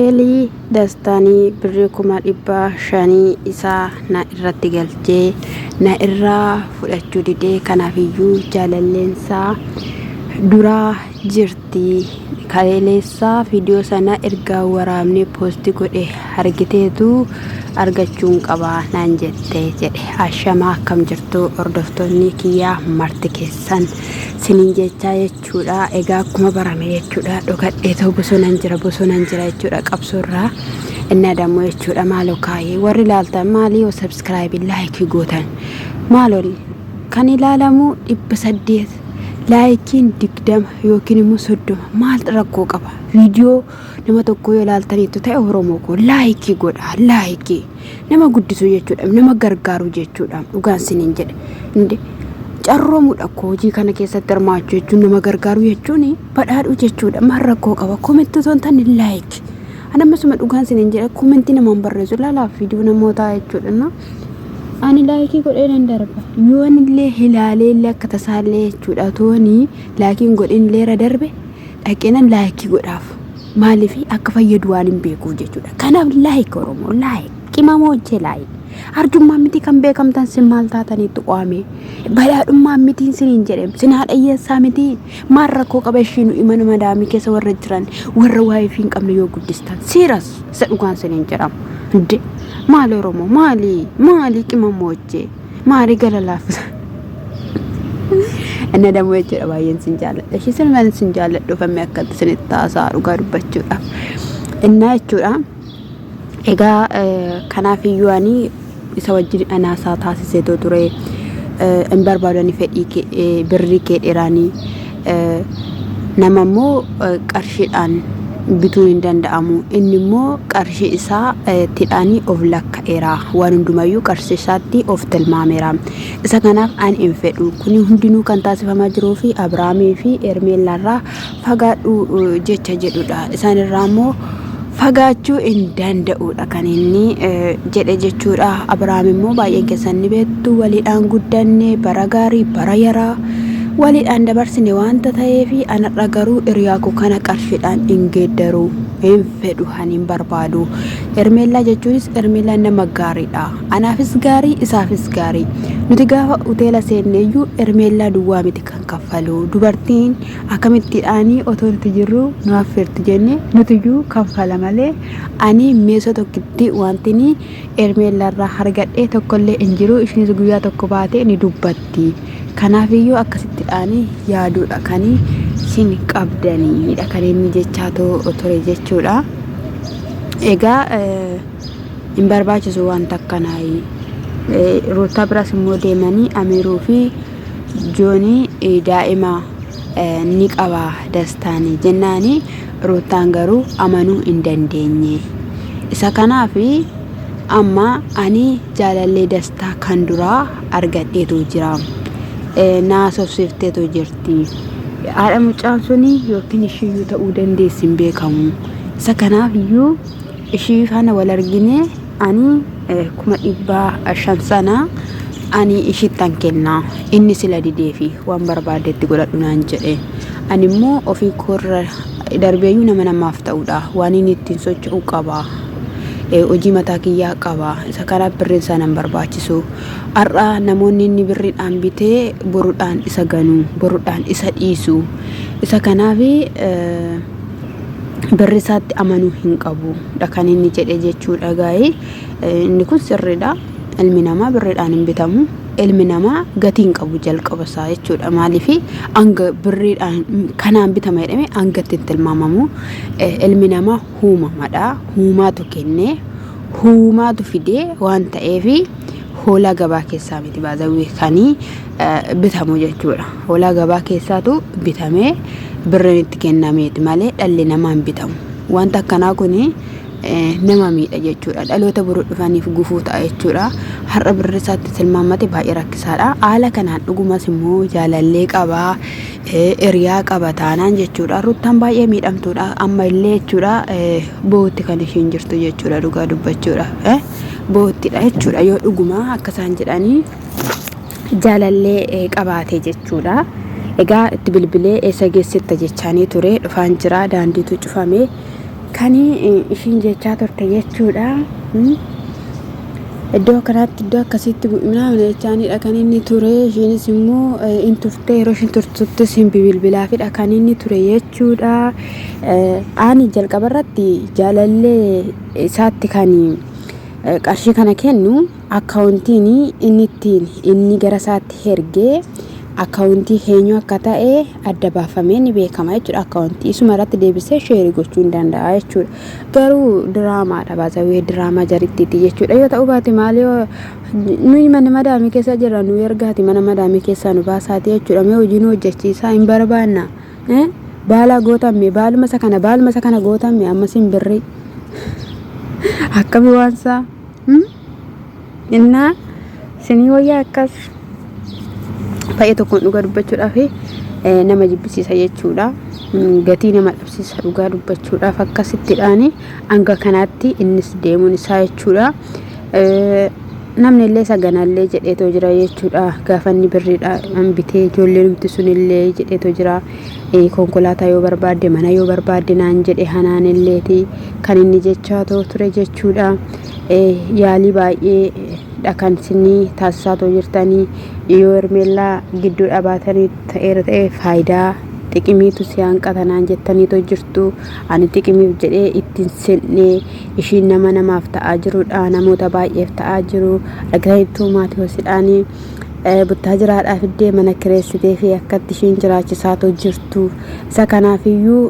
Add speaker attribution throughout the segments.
Speaker 1: Eelii Dastaanii birrii 500,000 isaa na irratti galchee na irraa fudhachuu didee kanaafiyyuu jaalalleensaa duraa jirti. Kaleessaa viidiyoo sana ergaa waraabnee poosti godhe argiteetu argachuun qaba naan jette jedhe. Ashamaa akkam jirtu hordoftoonni kiyyaa marti keessan sinin jechaa jechuudha. Egaa akkuma barame jechuudha dhokadheetoo bosonan jira bosonan jira jechuudha qabsoorraa inni adammoo jechuudha maaloo kaayee warri ilaaltan maalii yoo sabskraayibii laayikii gootan maaloo kan ilaalamu 800 laayikiin 20 yookiin immoo 30 maal rakkoo qaba viidiyoo nama tokko yoo ilaaltaniittu ta'e oromoo koo laayikii godha laayikii nama guddisuu jechuudha nama gargaaruu jechuudha dhugaan siniin jedhe inde carroomuudha koo hojii kana keessatti hirmaachuu jechuun nama gargaaruu jechuun badhaadhuu jechuudha maal rakkoo qaba komentii osoo hin taane laayik ani ammasuma dhugaan siniin jedhe komentii namaan barreessu ilaalaaf viidiyoo namootaa jechuudha na ani laayikii godhee nan darba yoon illee ilaalee illee akka tasaallee jechuudha tooni laayikiin godhin illee irra darbe dhaqeenan laayikii godhaaf Maaliif akka fayyadu waan hin beekuuf jechuudha. Kanaaf like Oromoo like qimamoochee like. Arjummaan miti kan beekamtan sin maal taataniitti qo'ame. Badhaadhummaan mitiin siniin jedhe sin haadha hiyyeessaa miti maal rakkoo qaba ishii nu imana madaamii keessa warra jiran warra waa'ee fi hin qabne yoo guddistan siiras isa dhugaan siniin jedhamu. Inde maali Oromoo maali maali qimamoochee maali gara laaffisa. Inni dammoo jechuudha baay'een sin jaalladha. Ishee sinumaan sin jaalladhu fammee akkatti isinitti haasa'a dhugaa dubbachuudhaaf. Innaa jechuudha. Egaa kanaaf iyyuu ani isa wajjin anaasaa taasiseetoo ture. Hin barbaadani fedhii kee birrii kee dheeraanii nama immoo qarshiidhaan bituun hin danda'amu. Inni immoo qarshii isaa tidhaanii of lakka'eera. Waan hundumayyuu qarshii isaatti of tilmaameera. Isa kanaaf ani hin fedhu. Kuni hundinuu kan taasifamaa jiruu fi Abrahaamii fi Hermeellaarraa fagaadhu jecha jedhudha. Isaan irraa immoo fagaachuu hin danda'udha kan inni jedhe jechuudha. Abrahaam immoo baay'een keessan ni beektu waliidhaan guddanne bara gaarii bara yaraa waliidhaan dabarsine waanta ta'eef anarra garuu hiriyaa koo kana qarshiidhaan hin geeddaru hin fedhu ani hin barbaadu. Hermeellaa jechuunis Hermeellaan nama gaariidha. Anaafis gaarii isaafis gaarii. Nuti gaafa hoteela seenneeyyuu Hermeellaa duwwaa miti kan kaffalu. Dubartiin akkamittiidhaanii otoo nuti jirru nu affeerti jenne nutiyyuu kaffala malee ani meesoo tokkitti wantini Hermeellaarraa argadhe tokkollee hin jiru. Ishiinis guyyaa tokko baatee ni dubbatti. Kanaafiyyuu akkasittidhaanii yaaduudha kan isin qabdaniidha kan inni jechaa ture jechuudha. Egaa hin barbaachisu wanta akkanaa. Ruuttaa biras immoo deemanii Amiruu fi Joonii daa'ima ni qaba dastaanii jennaani Ruuttaan garuu amanuu hin dandeenye. Isa kanaaf amma ani jaalallee dastaa kan duraa argadheetu jira. Na haasofsiifteetu jirti. Haadha mucaan suni yookiin ishiiyyuu ta'uu dandeessi hin beekamu. Isa kanaaf iyyuu ishii faana wal argine ani 500,000 sana ani ishittan kenna. Inni sila dideefi waan barbaadetti godhadhu naan jedhe. Ani immoo ofii koorra darbeeyyuu nama namaaf ta'udha. Waan inni ittiin socho'u qaba. Hojii mataa kiyyaa qaba. Isa kanaaf birriin isaa nan barbaachisu. Har'a namoonni inni birriidhaan bitee boruudhaan isa ganu, boruudhaan isa dhiisu. Isa kanaaf birri isaatti amanuu hin qabu dha kan inni jedhe jechuudha gaa'ee. Inni kun sirriidha. Ilmi namaa birriidhaan hin bitamu. Ilmi namaa gatii hin qabu jalqaba isaa jechuudha. Maaliif hanga birriidhaan kanaan bitama jedhame hanga itti hin tilmaamamu. Ilmi namaa uumamadha. Uumaatu kennee uumaatu fidee waan ta'eef hoolaa gabaa keessaa miti baazawwee kan bitamu jechuudha. Hoolaa gabaa keessaatu bitamee birriin itti kennameeti malee dhalli namaa hin bitamu. Wanta akkanaa kun nama miidha jechuudha. Dhaloota boru dhufaniif gufuu ta'a jechuudha. Har'a birri isaatti tilmaammate baay'ee rakkisaadha. Haala kanaan dhugumas immoo jaalallee qabaa, hiriyaa qaba taanaan jechuudha. Ruttaan baay'ee miidhamtuudha. Amma illee jechuudha boo'utti kan ishiin jirtu jechuudha dhugaa dubbachuudha. Boo'uttidha jechuudha yoo dhuguma akka isaan jedhanii jaalallee qabaate jechuudha. Egaa itti bilbilee eessa geessetta jechaanii ture dhufaan jira daandiitu cufame. Kan ishiin jechaa turte jechuudha. Iddoo kanatti iddoo akkasiitti bu'inaa jechaanidha kan inni ture. Ishiinis immoo in turte yeroo ishiin turtuttis hin bilbilaafidha kan inni ture jechuudha. Ani jalqaba irratti jaalallee isaatti kan qarshii kana kennu akkaawuntiin inni ittiin inni gara isaatti ergee akkaawuntii eenyu akka ta'e adda baafamee ni beekama jechuudha. Akkaawuntii isuma irratti deebisee sheerii gochuu hin danda'a jechuudha. Garuu diraamaadha baasawee diraamaa jarittiiti jechuudha. Yoo ta'uu baate maal yoo nuyi mana madaamii keessa jirra nu ergaati mana madaamii keessaa nu baasaati jechuudha. Mee hojii nu hojjechiisaa hin barbaanna. Baala gootamme baaluma isa kana baaluma isa kana gootamme ammas hin birrii. Akkami waan isaa? Innaa sinii wayyaa akkas baay'ee tokkoon dhugaa dubbachuudhaaf nama jibbisiisa jechuudha. Gatii nama dhabsiisa dhugaa dubbachuudhaaf akkasittidhaan hanga kanaatti innis deemuun isaa jechuudha. Namni illee saganallee jedheetoo jira jechuudha. Gaafa inni birriidhaan bitee ijoollee numti sunillee jedheetoo jira. Konkolaataa yoo barbaadde mana yoo barbaadde naan jedhe hanaan illeeti kan inni jechaa ture jechuudha. Yaalii baay'ee dha kan isinii taasisaa too jirtanii yoo Hermeellaa gidduu dhabaatanii ta'eera ta'e faayidaa xiqimiitu si hanqata naan jettanii too jirtu. Ani xiqimiif jedhee ittiin sennee ishiin nama namaaf ta'aa jirudha namoota baay'eef ta'aa jiru argitaniittuu maatiyosidhaanii buttaa jiraadhaa fiddee mana kireessitee fi akkatti ishiin jiraachisaa too jirtu isa kanaafiyyuu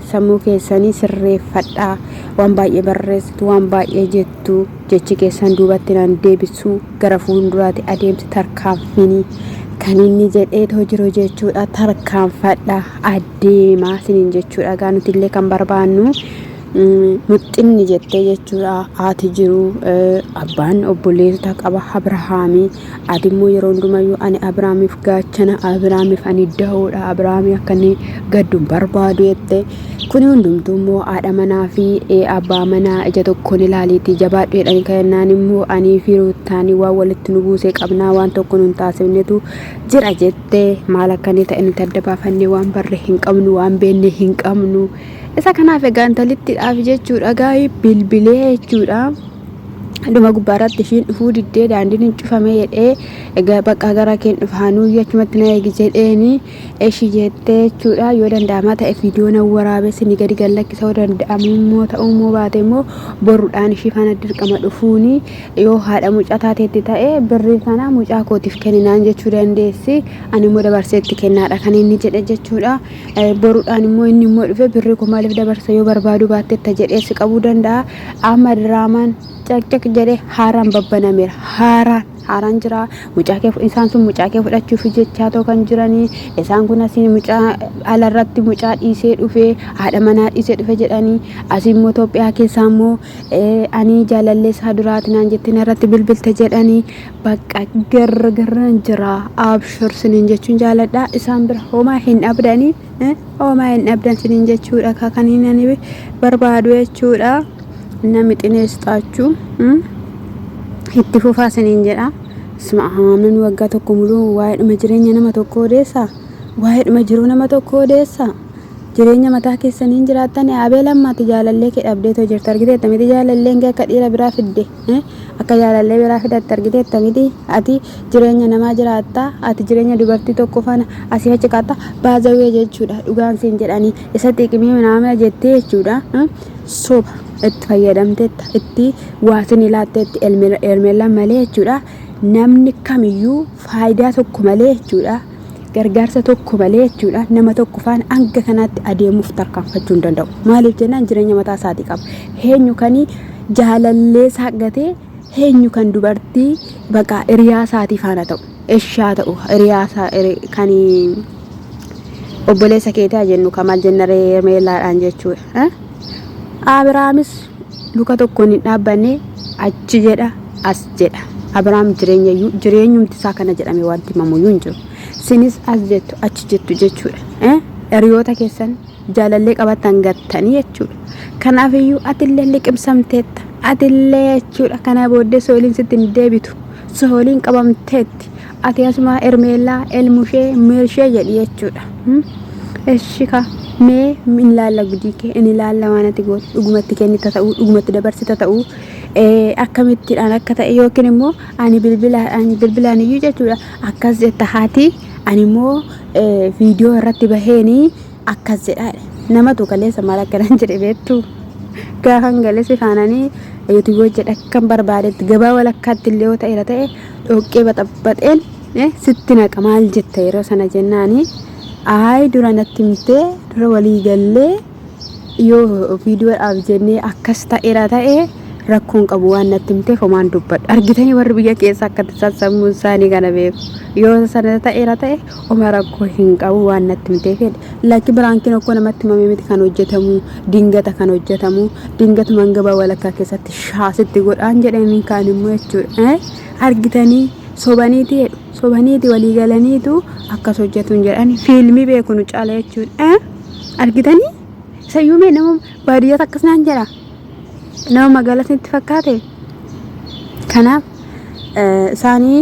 Speaker 1: Sammuu keessanii sirreeffadhaa. Waan baay'ee barreessitu, waan baay'ee jettu, jechi keessan duubatti naan deebisu, gara fuulduraati adeemsi tarkaanfiin kan inni jedheetoo jiru jechuudha. Tarkaanfadha, adeemaa siniin jechuudha. Egaa nuti illee kan barbaannu muxxinni jettee jechuudha. Haati jiru, abbaan obboleessota qaba Abrahaamii. Ati immoo yeroo hundumayyuu ani Abrahaamiif gaachana, Abrahaamiif ani da'oodha, Abrahaamii akka inni gaddu hin barbaadu jette. Kuni hundumtuu immoo haadha manaa fi abbaa manaa ija tokkoon ilaaliitii jabaadhu jedhanii kennaan immoo anii fi Ruuttaanii waan walitti nu buusee qabnaa waan tokko nu hin taasifnetu jira jette. Maal akka inni ta'e nuti adda baafannee waan barre hin qabnu, waan beekne hin qabnu. Isa kanaaf egaa intalittiidhaaf jechuudha gaa'ii bilbilee jechuudha. Dhuma gubbaa irratti ishiin dhufuu diddee daandiin hin cufame jedhee egaa bakka gara keen dhufaanuu achumatti na eegi jedheeni eshi jettee jechuudha yoo danda'amaa ta'e viidiyoo nan waraabee isinii gadi gad lakkisa yoo danda'amu immoo ta'uu immoo baate immoo boruudhaan ishii faana dirqama dhufuuni yoo haadha mucaa taateetti ta'e birrii kana mucaa kootiif kenninaan jechuu dandeessi ani immoo dabarsee itti kennaadha kan inni jedhe jechuudha. Boruudhaan immoo inni immoo dhufee birrii koo maaliif dabarsa yoo barbaaduu baattetta jedhee si qabuu danda'a. Amma diraamaan caqcaq jedhee haaraan babbanameera. Haaraan haaraan jira. Mucaa kee isaan sun mucaa kee fudhachuuf jechaa too kan jiranii. Isaan kun asii mucaa alarratti mucaa dhiisee dhufee haadha manaa dhiisee dhufe jedhanii. Asii immoo Itoophiyaa keessaa immoo ani jaalallee isaa duraati naan jettee narratti bilbilte jedhanii. Bakka gargarran jira abshir sinin jechuun jaaladha isaan bira homaa hin dhabdanii homaa hin dhabdan sinin jechuudha ka kan hin ani barbaadu jechuudha namni xineessxaachuu itti fufaa sinin jedha sma namni waggaa tokko muluu waa'eedhuma jireenya nama tokko odeessa waa'eedhuma jiruu nama tokko odeessa Jireenya mataa keessanii hin jiraattani Abeel amma ati jaalallee kee dhabdeetoo jirta argiteetta miti jaalalleen kee akka dhiira biraa fidde akka jaalallee biraa fidatte argiteetta miti ati jireenya namaa jiraatta ati jireenya dubartii tokko faana asii achi qaatta baazawee jechuudha dhugaan siin jedhanii isa xiqimii minaamina jettee jechuudha soba itti fayyadamteetta itti waasin ilaatteetti Hermeellaan malee jechuudha namni kamiyyuu faayidaa tokko malee jechuudha gargaarsa tokko malee jechuudha nama tokko faana hanga kanaatti adeemuuf tarkaanfachuu hin danda'u. Maaliif jennaan jireenya mataa isaatii qaba. Eenyu kan jaalallee isaa gatee eenyu kan dubartii baqa hiriyaa isaatii faana ta'u eshaa ta'u hiriyaa isaa kan obboleessa keetii jennu kamal jennaree Hermeellaadhaan jechuudha. Abiraamis luka tokkoon hin dhaabbanne achi jedha as jedha. Abiraam jireenya iyyuu jireenyumti isaa kana jedhame wanti himamu iyyuu hin jiru. Sinis as jettu achi jettu jechuudha. Hiriyoota keessan jaalallee qabattan gattanii jechuudha. Kanaaf iyyuu atillee liqimsamteetta. Atillee jechuudha. Kana booddee sooliin sitti hin deebitu. Sooliin qabamteetti. Ati asuma Hermeellaa, Elmushee, Meelshee jedhi jechuudha. Eshi kaa. Mee in laalla gudii kee in ilaalla waan ati goote dhugumatti kennita ta'uu dhugumatti dabarsita ta'uu akkamittiidhaan akka ta'e yookiin immoo ani bilbilaan bilbilaan iyyuu jechuudha akkas jetta haati ani immoo viidiyoo irratti baheeni akkas jedha namatu kaleessa maal akkanan jedhe beektu gaafan galee si faananii yuutuubii hojjedha akkan barbaadetti gabaa walakkaatti illee yoo ta'eera ta'e dhoqqee baxabbaxeen sitti naqa maal jetta yeroo sana jennaanii Ayi dura natti himtee dura walii gallee yoo viidiyoodhaaf jennee akkas ta'eera ta'e rakkoon qabu waan natti himteef homaan dubbadhu. Argitanii warri biyya keessa akkatti sassammuun isaanii kana beeku. Yoo sana ta'eera ta'e homa rakkoo hin qabu waan natti himteef jedhe. Lakki biraankiin okkoo namatti himamee miti kan hojjetamu dingata kan hojjetamu dingatuma gabaa walakkaa keessatti shaasitti godhaan jedhanii kaan immoo jechuudha. Argitanii sobaniiti jedhu. Sobaniiti walii galaniitu akkas hojjetuun jedhani fiilmii beeku nu caala jechuudha. Argitanii? Isayyuu mee nama baadiyyaatti akkas naan jedha. Nama magaalaa isinitti fakkaate? Kanaaf isaanii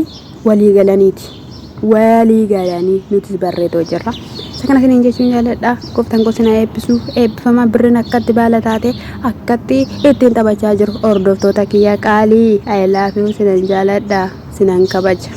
Speaker 1: walii galaniiti. Walii galanii nutis barreetoo jirra. Isa kana isiniin jechuun jaalladha. Gooftaan koo isin haa eebbisu. Eebbifamaa birriin akkatti baala taate akkatti ittiin taphachaa jiru. Hordoftoota kiyya qaalii. I love you sinan jaaladha. Sinan kabaja.